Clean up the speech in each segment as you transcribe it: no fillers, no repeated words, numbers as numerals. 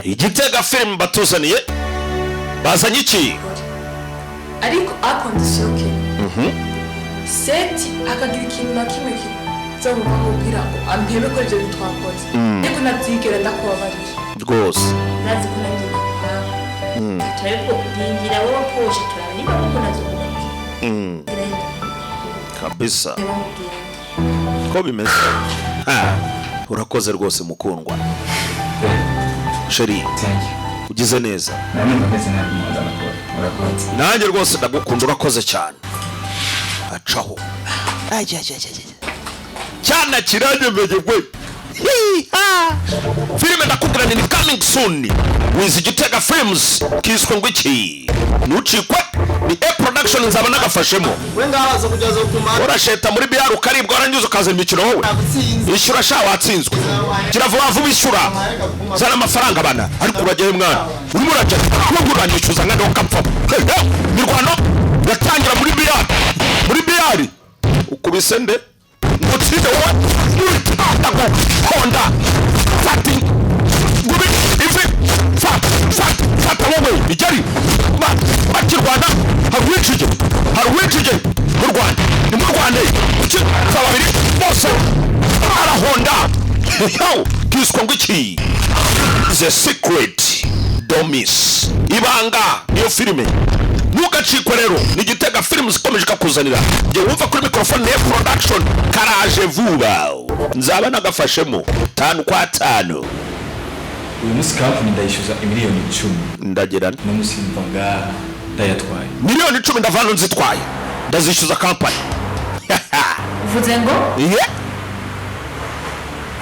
Igitega Film batuzaniye, bazanye iki? Ariko à condition que Seti akagira ikintu na kimwe kizamuvaho kugira ngo ampebe ko ibyo bintu twakoze, ariko nabyigera ndakubabarira. Rwose. Urazi ko nanjye nawe turabe ko rindira wowe poshe, turabe niba koko nazokubabarira. Kabisa. Mugende. Ko bimeze. Ha, urakoze rwose mukundwa, chéri. Thank you. Ugize neza. Namwe meze nabi muza nakora. Urakoze. Nanjye rwose ndagukunda, urakoze cyane. Acaho cyana kiranyemeye we. Hi-ha! Filime ndakubwira ni coming soon with Gitega Films, kiswe ngo iki? Ntucikwe, ni A Production, nzaba nagafashemo. We ngabaza kugeza kumara. Urasheta muri biyari ukaribwa, warangiza ukazana imikino wowe. Natsinze. Ishyura sha, watsinzwe. Gira vuba vuba, ishyura, zana amafaranga bana. Ariko urajyayo mwana? Urimo urajya nubwo uranyishyuza nkandi ukapfa. Hey, hey, mirwano yatangira muri biyari, muri biyari ukubise nde ngutsinde wowe? Ndaguhonda, fata ngubi ivi, fata, fata, fata wowe igeri. Bakirwana hari uwinjije, hari uwinjije mu Rwanda, ni mu Rwanda iki? Babiri bose arahonda. Yo, kiswa ngo iki? The Secret, don't miss. Ibanga niyo filime, ntugacikwe. Rero ni Gitega Films ikomeje ikakuzanira. Njye wumva kuri microphone ni Production, karaje vuba, nzaba nagafashemo tanu kwa tanu. Uyu munsi kampani ndayishyuza 10 miliyoni. Ndagira Uno munsi mva ngaha ndayatwaye. 10 miliyoni ndavana nzitwaye, ndazishyuza kampani. Uvuze ngo? Ye.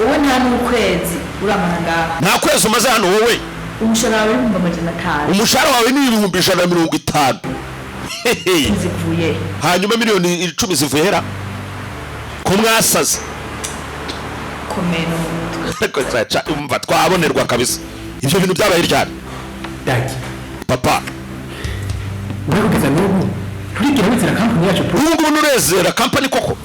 Wowe nta n'ukwezi uramara ngaha. Nta kwezi umaze hano wowe. Umushahara wawe 500,000. Umushahara wawe ni 150,000. Hehe. Zivuye? Hanyuma 10 miliyoni zivuye hera ko mwasaze? Komeye no mu mutwe. Ariko umva twabonerwa kabisa. Ibyo bintu byabaye ryari? Daddy, Papa. uri kugeza n'ubu nturigera wizera kampani yacu pro. Ubu ngubu nurezera kampani koko?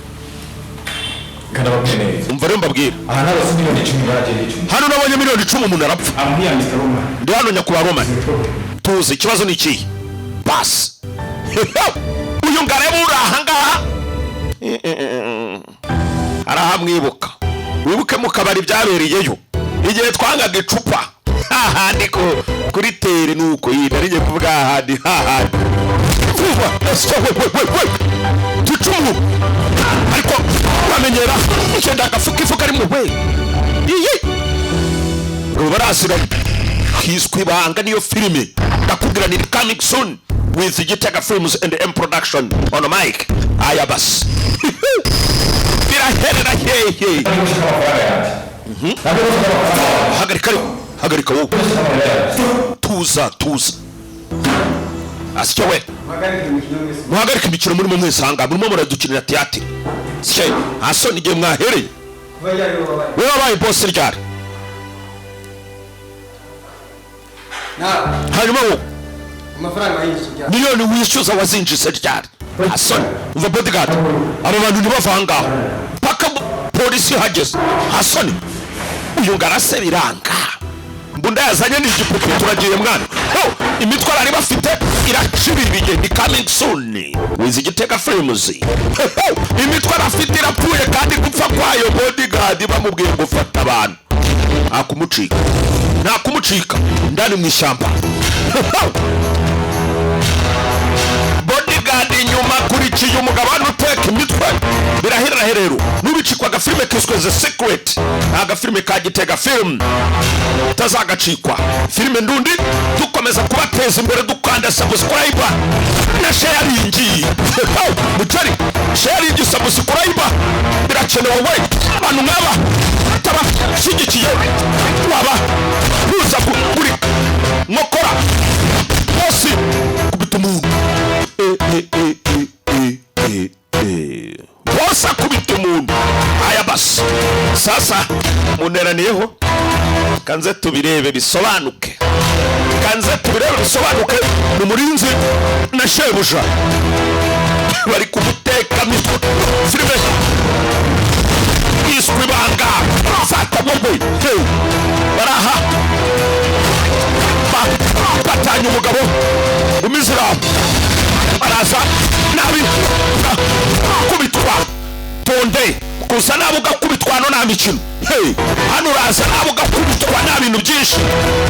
Kandi neza. Umva rero mbabwira. Aha ntabwo si 10 miliyoni baragenda 10. Hano nabonye 10 miliyoni umuntu arapfa. I'm here, Mr. Roman. Ndi hano nyakubahwa Roman, tuzi ikibazo ni ikihe basi. Uyu ngareba uri ahangaha arahamwibuka. Wibuke mu kabari byabereyeyo igihe twangaga icupa hahandi ko kuri tere, nuko iyi nari ngiye kuvuga hahandi, hahandi vuba. Ese we we we we tucumu, ariko uramenyera ngenda agafuka ifuka rimwe we iyi baraziranye. Kiswe Ibanga niyo filime ndakubwira, ni coming soon with Gitega Films and M Production on mic. Aya basi biraherera hehe? Hagarika, ariko hagarika wowe, tuza, tuza. Asicyo we, muhagarike imikino murimo mwese ahangaha. Murimo muradukinira théâtre sike hasoni igihe mwahereye. Wowe wabaye boss ryari? Hanyuma wowe? Amafaranga yinjije. Miliyoni wishyuza wazinjize ryari? Hasoni, umva bodyguard, aba bantu ntibava ahangaha paka polisi ihageze. Hasoni, uyu ngarase biranga, mbunda yazanye ni igipupe. Turagiye mwana. Ho, imitwe bari bafite iracibiriye. Ni coming soon with Igitega Films. Ho, imitwe bafite irapfuye, kandi gupfa kwayo bodyguard bamubwiye gufata abantu nta kumucika, nta kumucika ndani mu ishyamba. Ho, bodyguard inyuma akurikiye umugabo hano uteka imitwe. Birahirira rero, nubicikwa. Agafilime kiswe The Secret ni agafilime ka Gitega Film, utazagacikwa. Filime ndundi, dukomeza kubateza imbere, dukanda subscribe na sharing mucari, sharing, subscribe birakenewe we. Abantu nk'aba batabashyigikiye waba buza kuri nkokora bose kubita umuntu. E, e, e, e, e, e, e. Bose akubita umuntu. Aya basi sasa muneraniyeho, kanze tubirebe bisobanuke, kanze tubirebe bisobanuke. Ni umurinzi na shebuja bari kumuteka mitwe. Filime yiswe Ibanga. Fata wowe. Hey, baraha. Abonye umugabo umiziramu araza nabi, kubitwa. Tonde kuza nabi ugakubitwa hano nta mikino. Hey, hano uraza nabi ugakubitwa, nta bintu byinshi.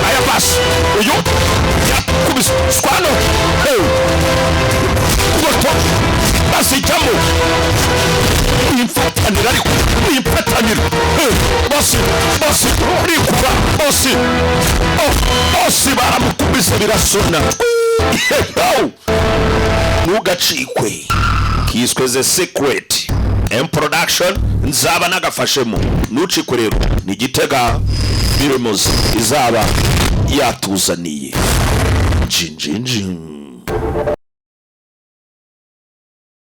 Aya basi, uyu yakubiswa hano. Hey, moto bazijyamo imfatanira, ariko imfatanira. Hey, bose bose rikura bose. Oh, bose baramukubise birasona. Hey, ntugacikwe, kiswe The Secret M Production, nzaba nagafashemo. Ntucikwe rero, ni Gitega Films izaba yatuzaniye. Jinjinjin.